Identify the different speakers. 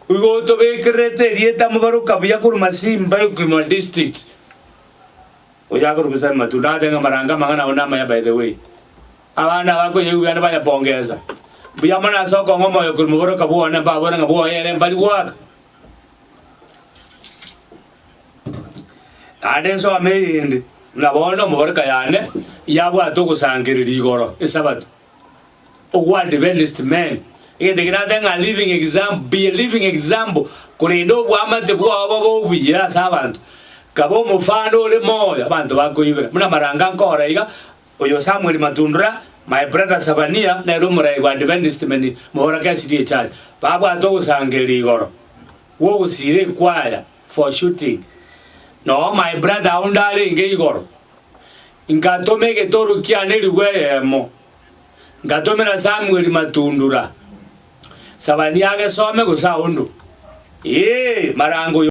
Speaker 1: Igo otobekererete erieta mobaroka buya korwa Masimba Equima District. Oyo akorokwa Sammy Matunda agateba ng'a Maranga amang'ana ao namaya by the way. Abana aba akoyegwa buya nabayapongesa. Mbuya mono ase okong'a omoyo korwa moboroka bwone mbabore ng'a bwoyere mbari goaka. Naende nsome eyende, buna bono omoboroka yane yabwate ogosangereria igoro esabato. Ogwa Adventist men, egento eke natebe ng'a living example, be a living example, korende oboamate bwao bobe obuya ase abanto. Kabe omofano ore moyo abanto bakoibera. Buna maranga nkora iga, oyo Samuel Matundura, my brother Sabania, nere omorai bwa Adventist men moboraka SDA Church, babwate ogosangereria igoro gw'ogosira ekwaya for shooting. Noo my brother onde arenge igoro, Ngatoma egetoro kiane elifu eyemo, ngatomera Samweli matundura, Sabani agesome gose aondo. Ee, marango oyo.